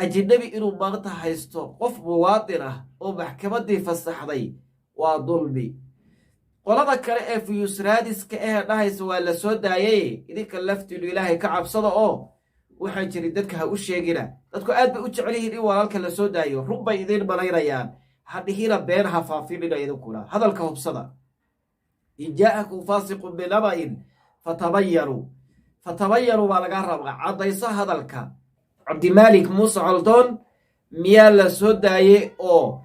Ajnabi inuu maanta haysto qof muwaadin ah oo maxkamaddii fasaxday waa dulmi. Qolada kale ee views raadiska eh dhahaysa waa la soo daayay, idinka laftiinu Ilaahay ka cabsada oo waxaan jirin dadka ha u sheegina. Dadku aad bay u jecel yihiin in walaalka la soo daayo, run bay idiin malaynayaan. Ha dhihina been, ha faafinina. Idinkuna hadalka hubsada. In jaa'akum faasiqun binaba'in fatabayanuu, fatabayanuu baa laga rabaa. Caddayso hadalka. Cabdimaalik Muuse Coldoon miyaa la soo daayey oo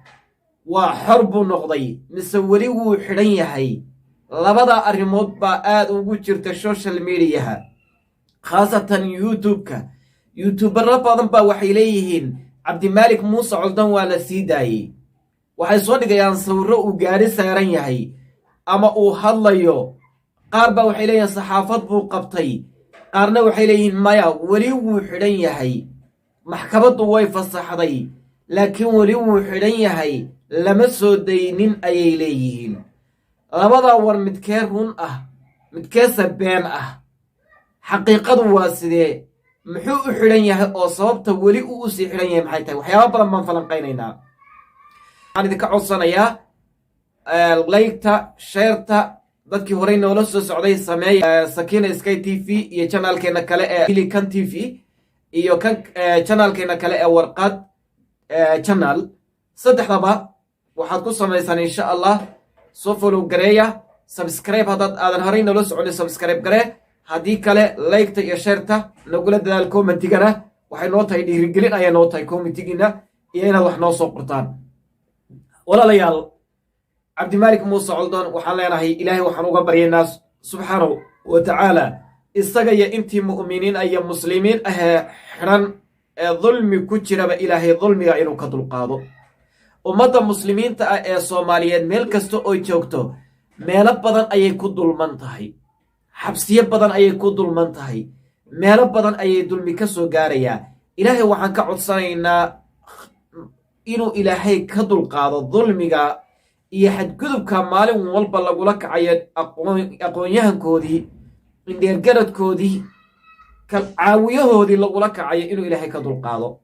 waa xor buu noqday, mise weli wuu xidhan yahay? Labada arrimood baa aad ugu jirta social mediaha, khaasatan YouTube-ka. YouTubero badan baa waxay leeyihiin Cabdimaalik Muuse Coldoon waa la sii daayey. Waxay soo dhigayaan sawirro uu gaari saaran yahay ama uu hadlayo. Qaar baa waxay leeyihiin saxaafad buu qabtay, qaarna waxay leeyihiin maya, weli wuu xidhan yahay, maxkamaddu way fasaxday laakiin weli wuu xidhan yahay, lama soo daynin ayay leeyihiin. Labadaa war midkee run ah, midkeese been ah? Xaqiiqadu waa sidee? Muxuu u xidhan yahay oo sababta weli uu usii xidhan yahay maxay tahay? Waxyaaba badan baan falanqaynaynaa. Waxaan idinka codsanayaa like-ta, share-ta. Dadkii horey noola soo socday sameeya. Sakina Sky TV iyo channelkeena kale ee Kan TV iyo kan channelkeena kale ee Warqad Channel, saddexdaba waxaad ku samaysaan, insha Allah, soo follow gareeya, subscribe. Haddaad aadan horey noola soconin, subscribe garee. Haddii kale like-ta iyo share-ta nagula dadaal. Commentigana waxay noo tahay dhiirigelin ayay noo tahay, commentigiina iyo inaad wax noo soo qortaan. Walaalayaal, Cabdimaalik Muuse Coldoon waxaan leenahay, Ilaahay waxaan uga baryaynaa subxaanahu wa tacaala isaga iyo intii mu'miniin iyo muslimiin ahee xidhan ee dulmi ku jiraba, Ilaahay dulmiga inuu ka dulqaado. Ummadda muslimiinta ah ee Soomaaliyeed meel kasta oo joogto, meelo badan ayay ku dulman tahay, xabsiyo badan ayay ku dulman tahay, meelo badan ayay dulmi ka soo gaarayaa. Ilaahay waxaan ka codsanaynaa inuu Ilaahay ka dulqaado dulmiga iyo xadgudubka maalin walba lagula kacayo aqoon-yahankoodii, indheergaradkoodii, caawiyahoodii lagula kacayo, inuu Ilaahay ka dulqaado.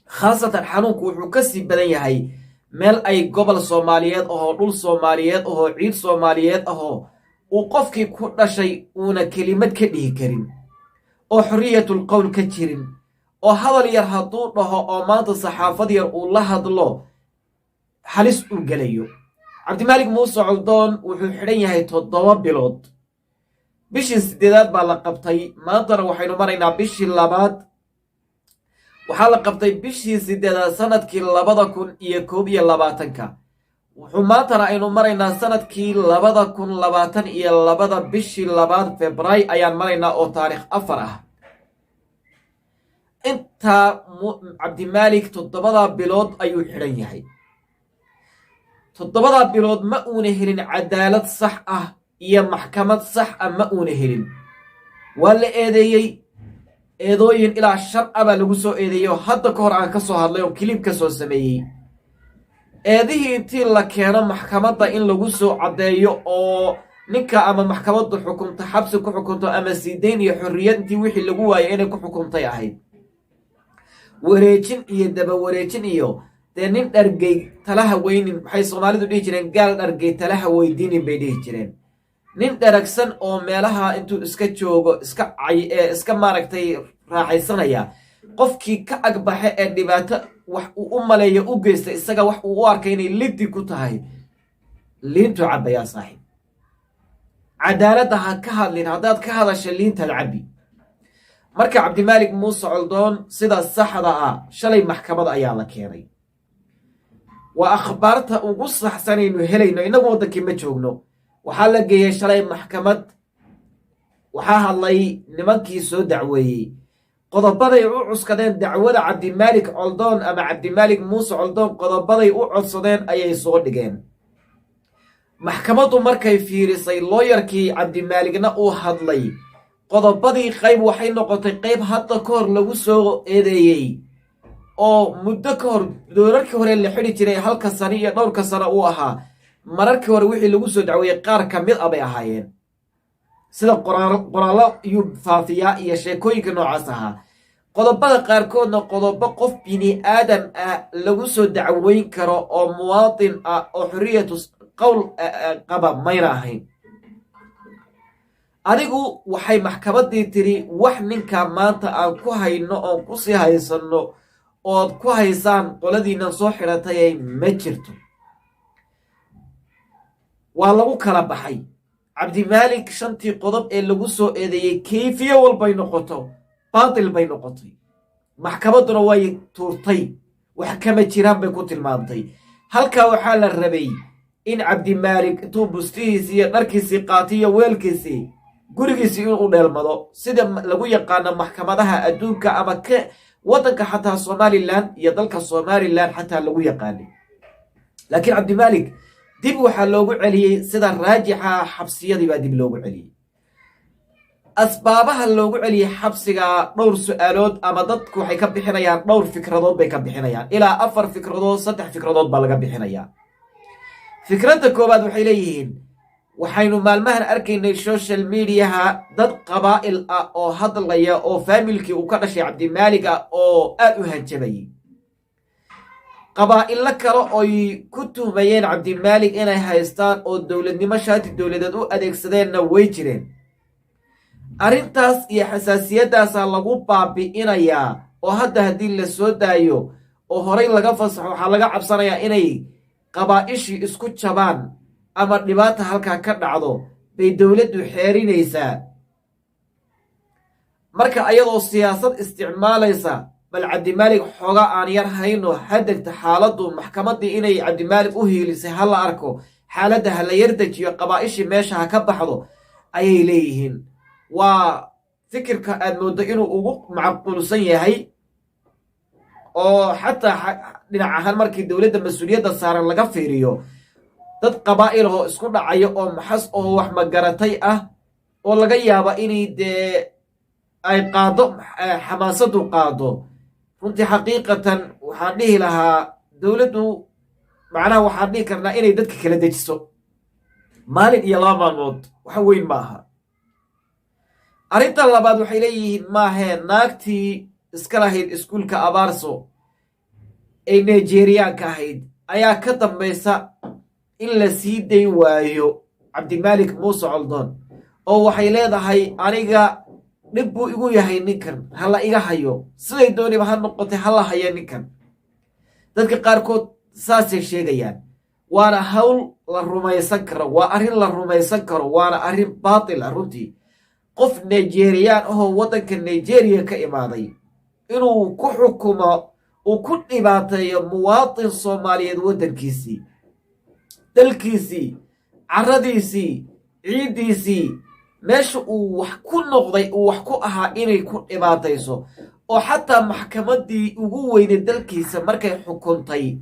Khaasatan xanuunku wuxuu ka sii badan yahay meel ay gobol Soomaaliyeed ahoo, dhul Soomaaliyeed ahoo, ciid Soomaaliyeed ahoo uu qofkii ku dhashay uuna kelimad ka dhihi karin oo xorriyatul qowl ka jirin, oo hadal yar hadduu dhaho oo maanta saxaafad yar uu la hadlo halis uu gelayo. Cabdimaalik Muuse Coldoon wuxuu xidhan yahay 7 bilood. Bishii sideedaad baa la qabtay, maantana waxaynu maraynaa bishii labaad. Waxaa la qabtay bishii sideedaad sanadkii 2021-ka. Wuxuu maantana aynu maraynaa sanadkii 2022, bishii labaad, Febray ayaan maraynaa oo taarikh 4 ah. Intaa Cabdimaalik 7-da bilood ayuu xidhan yahay. 7-da bilood ma uuna helin cadaalad sax ah iyo maxkamad sax ah, ma uuna helin. Waa la eedeeyey, eedooyin ilaa shan a baa lagu soo eedeeyey oo hadda ka hor aan ka soo hadlay oo clip ka soo sameeyey. Eedihii intii la keeno maxkamadda in lagu soo caddeeyo oo ninka ama maxkamaddu xukumto, xabsi ku xukunto ama siideyn iyo xorriyad intii wixii lagu waayay inay ku xukuntay ahayd. Wareejin iyo daba wareejin iyo dee nin dhargey talaha weynin, maxay Soomaalidu dhihi jireen? Gaal dhargey talaha weydiinin bay dhihi jireen. Nin dharagsan oo meelaha intuu iska joogo iska cay ee iska maaragtay raaxaysanaya, qofkii ka agbaxa ee dhibaato wax uu u maleeyo u geysta, isaga wax uu u arkay inay liddi ku tahay, liintuu cabbayaa. Saaxiib, cadaaladda ha ka hadlin. Haddaad ka hadasha, liintaad cabbi. Marka Cabdimaalik Muuse Coldoon sida saxda ah shalay maxkamad ayaa la keenay. Waa akhbaarta ugu saxsanaynu helayno, innagu waddankii ma joogno. Waxaa la geeyey shalay maxkamad. Waxaa hadlay nimankii soo dacweeyey. Qodobaday u cuskadeen dacwada Cabdimaalik Coldoon ama Cabdimaalik Muuse Coldoon, qodobaday u codsadeen ayay soo dhigeen. Maxkamaddu markay fiirisay, looyarkii Cabdimaaligna uu hadlay, qodobadii qayb waxay noqotay qayb hadda ka hor lagu soo eedeeyey oo muddo ka hor, doorarkii hore la xidhi jiray, halka sano iyo dhowrka sano uu ahaa, mararkii hore wixii lagu soo dacweeyey qaar ka mid a bay ahaayeen, sida qoraallo iyuu faafiyaa iyo sheekooyinka noocaas ahaa. Qodobada qaarkoodna qodobo qof bini aadam ah lagu soo dacweyn karo oo muwaatin ah oo xoriyatu qowl qaba mayna ahayn. Adigu waxay maxkamaddii tiri, wax ninkaa maanta aan ku hayno oon kusii haysanno ood ku haysaan qoladiinan soo xidhatayay ma jirto. Waa lagu kala baxay. Cabdimaalik shantii qodob ee lagu soo eedeeyey, kayfiye walbay noqoto, baatil bay noqotay. Maxkamadduna way tuurtay, wax kama jiraan bay ku tilmaantay. Halkaa waxaa la rabay in Cabdimaalik intuu bustihiisii iyo dharkiisii qaatay iyo weelkiisii gurigiisii inuu dheelmado, sida lagu yaqaano maxkamadaha adduunka ama ka waddanka xataa Somaliland iyo dalka Somaliland xataa lagu yaqaanay. Laakiin Cabdimaalik dib waxaa loogu celiyey, sida raajixa, xabsiyadii baa dib loogu celiyey. Asbaabaha loogu celiyey xabsiga dhowr su-aalood ama dadku waxay ka bixinayaan, dhowr fikradood bay ka bixinayaan, ilaa afar fikradood, saddex fikradood baa laga bixinayaa. Fikradda koowaad waxay leeyihiin, waxaynu maalmahan arkaynay social mediaha dad qabaa'il ah oo hadlaya oo faamilkii uu ka dhashay Cabdimaalig ah oo aad u hanjabayay, qabaa'ilo kale oy ku tuhmayeen Cabdimaalig inay haystaan oo dowladnimo shaati dowladeed u adeegsadeenna way jireen. Arrintaas iyo xasaasiyaddaasaa lagu baabi'inayaa, oo hadda haddii la soo daayo oo horay laga fasaxo, waxaa laga cabsanayaa inay qabaa'ishii isku jabaan ama dhibaata halkaa ka dhacdo bay dowladdu xeerinaysaa. Marka ayadoo siyaasad isticmaalaysa, bal Cabdimaalig xooga aan yar hayno, ha degta xaaladdu, maxkamaddii inay Cabdimaalig u hiilisay ha la arko, xaaladda ha la yar dejiyo, qabaa'ishii meesha ha ka baxdo, ayay leeyihiin. Waa fikirka aad mooddo inuu ugu macquulsan yahay, oo xataa dhinac ahaan markii dowladda mas-uuliyadda saaran laga fiiriyo, dad qabaa'il ahoo isku dhacaya oo maxas oo wax magaratay ah oo laga yaaba inay dee ay qaado xamaasadu qaado. Runtii xaqiiqatan waxaan dhihi lahaa dowladdu, macnaha waxaan dhihi karnaa inay dadka kala dejiso maalin iyo 2 maalmood wax weyn ma aha. Arrinta labaad waxay leeyihiin, maahee, naagtii iska lahayd iskuulka Abaarso ee Nigeriyaanka ahayd ayaa ka dambaysa in la sii dayn waayo Cabdimaalik Muuse Coldoon, oo waxay leedahay, aniga dhib buu igu yahay ninkan, ha la iga hayo, siday dooniba ha noqotay, ha la hayo ninkan. Dadka qaarkood saasay sheegayaan, waana hawl la rumaysan karo, waa arrin la rumaysan karo, waana arrin baatil ah runtii. Qof Nigeriyaan ahoo waddanka Nigeria ka imaaday inuu ku xukumo, uu ku dhibaateeyo muwaatin Soomaaliyeed waddankiisii, dalkiisii, carradiisii, ciiddiisii, meesha uu wax ku noqday, uu wax ku ahaa, inay ku dhibaatayso, oo xataa maxkamaddii ugu weynay dalkiisa markay xukuntay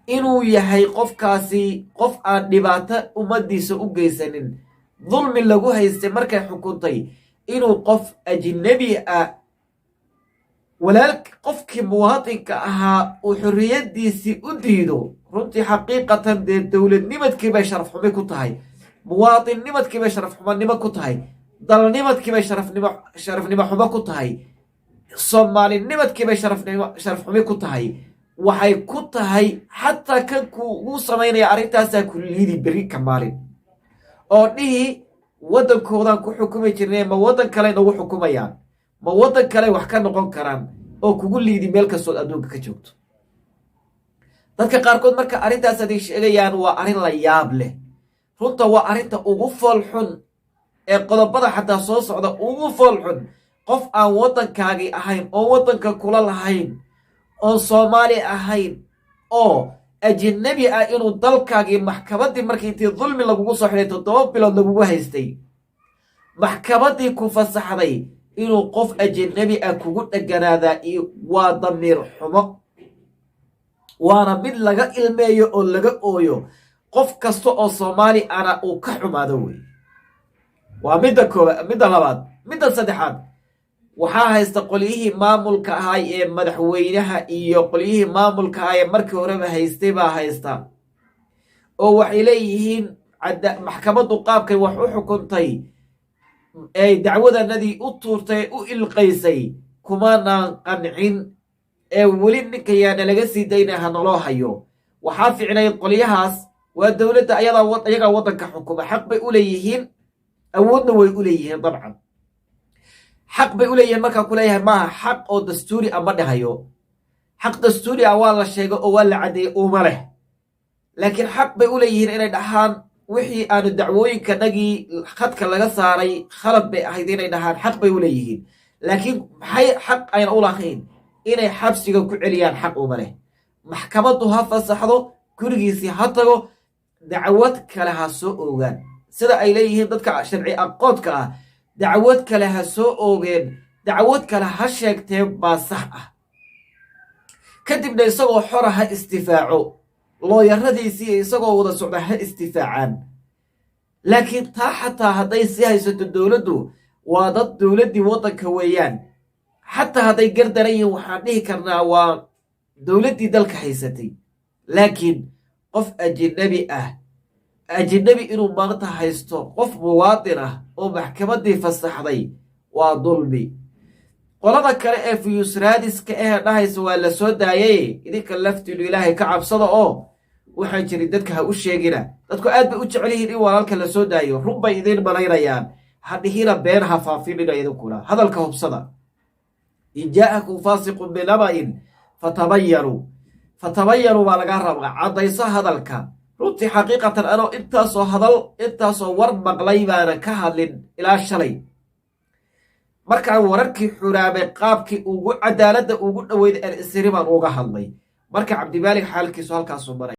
inuu yahay qofkaasi qof aan dhibaato ummaddiisa u geysanin, dulmi lagu haystay markay xukuntay, inuu qof ajnabi ah, walaal, qofkii muwaatinka ahaa uu xorriyaddiisii u diido, runtii xaqiiqatan dee dowladnimadkii bay sharaf xumi ku tahay, muwaadinnimadkii bay sharaf xumanimo ku tahay, dalnimadkii bay sharafnimo xumo ku tahay, soomaalinimadkii bay sharaf xumi ku tahay. Waxay ku tahay xataa kan kuugu samaynaya arrintaasaa ku liidi berri ka maalin oo dhihi, waddankoodan ku xukumi jirnay, ma waddan kale nagu xukumayaan? Ma waddan kale wax ka noqon karaan? Oo kugu liidi meel kastood adduunka ka joogto. Dadka qaarkood marka arrintaas aday sheegayaan, waa arrin la yaab leh runta, waa arrinta ugu fool xun ee qodobada xataa soo socda ugu fool xun. Qof aan waddankaagii ahayn, oon waddanka kula lahayn, oon Soomaali ahayn, oo ajnabi ah, inuu dalkaagii maxkamaddii markii intii dulmi lagugu soo xidhay, 7 bilood lagugu haystay, maxkamaddii ku fasaxday, inuu qof ajnabi ah kugu dheganaadaa waa damiir xumo, waana mid laga ilmeeyo oo laga ooyo, qof kasta oo Soomaali ana uu ka xumaado wey. Waa midda koobaad. Midda labaad, midda saddexaad, waxaa haysta qolyihii maamulka ahay ee madaxweynaha iyo qolyihii maamulka ahaa ee markii horeba haystay baa haysta, oo waxay leeyihiin, maxkamaddu qaabkay wax u xukuntay, ay dacwadanadii u tuurtay, u ilqaysay, Kumanaan qancin ee weli ninka yaana laga sii dayna ha naloo hayo. Waxaa ficnayd qolyahaas, waa dowladda, ayagaa waddanka xukuma, xaq bay u leeyihiin, awoodna way u leeyihiin. Dabcan xaq bay u leeyihiin markaan ku leeyahay, maaha xaq oo dastuuri ah ma dhahayo. Xaq dastuuri ah waa la sheegay oo waa la caddeeyey, uma leh, laakiin xaq bay u leeyihiin inay dhahaan wixii aanu dacwooyinkanagii khadka laga saaray khalad bay ahayd. Inay dhahaan xaq bay u leeyihiin, laakiin maxay xaq ayna u lahayn inay xabsiga ku celiyaan? Xaq uma leh. Maxkamaddu ha fasaxdo, gurigiisii ha tago, dacwad kale ha soo oogaan. Sida ay leeyihiin dadka sharci aqoodka ah, dacwad kale ha soo oogeen, dacwad kale ha sheegteen baa sax ah. Kadibna isagoo xora ha isdifaaco, looyaradiisii isagoo wada socda ha isdifaacaan. Laakiin taa xataa hadday sii haysato dowladdu, waa dad dowladdii waddanka weeyaan. Xataa hadday gardaran yihiin, waxaan dhihi karnaa waa dowladdii dalka haysatay. Laakiin qof ajinabi ah, ajinabi inuu maanta haysto qof muwaadin ah oo maxkamaddii fasaxday waa dulmi. Qolada kale ee views raadiska ee dhahaysa waa la soo daayay, idinka laftiinu Ilaahay ka cabsada oo waxaan jirin dadka ha u sheegina. Dadku aad bay u jecel yihiin in walaalka la soo daayo, run bay idiin malaynayaan. Ha dhihina, been ha faafinina. Idinkuna hadalka hubsada. In jaa'akum faasiqun binaba'in fatabayanuu, fatabayanuu baa laga rabaa. Caddayso hadalka. Runtii xaqiiqatan anoo intaasoo hadal, intaasoo war maqlay baana ka hadlin ilaa shalay. Markaan wararkii xuraamay, qaabkii ugu cadaaladda ugu dhoweyd aan isiri baan uga hadlay. Marka Cabdimaalik xaalkiisu halkaasuu maray.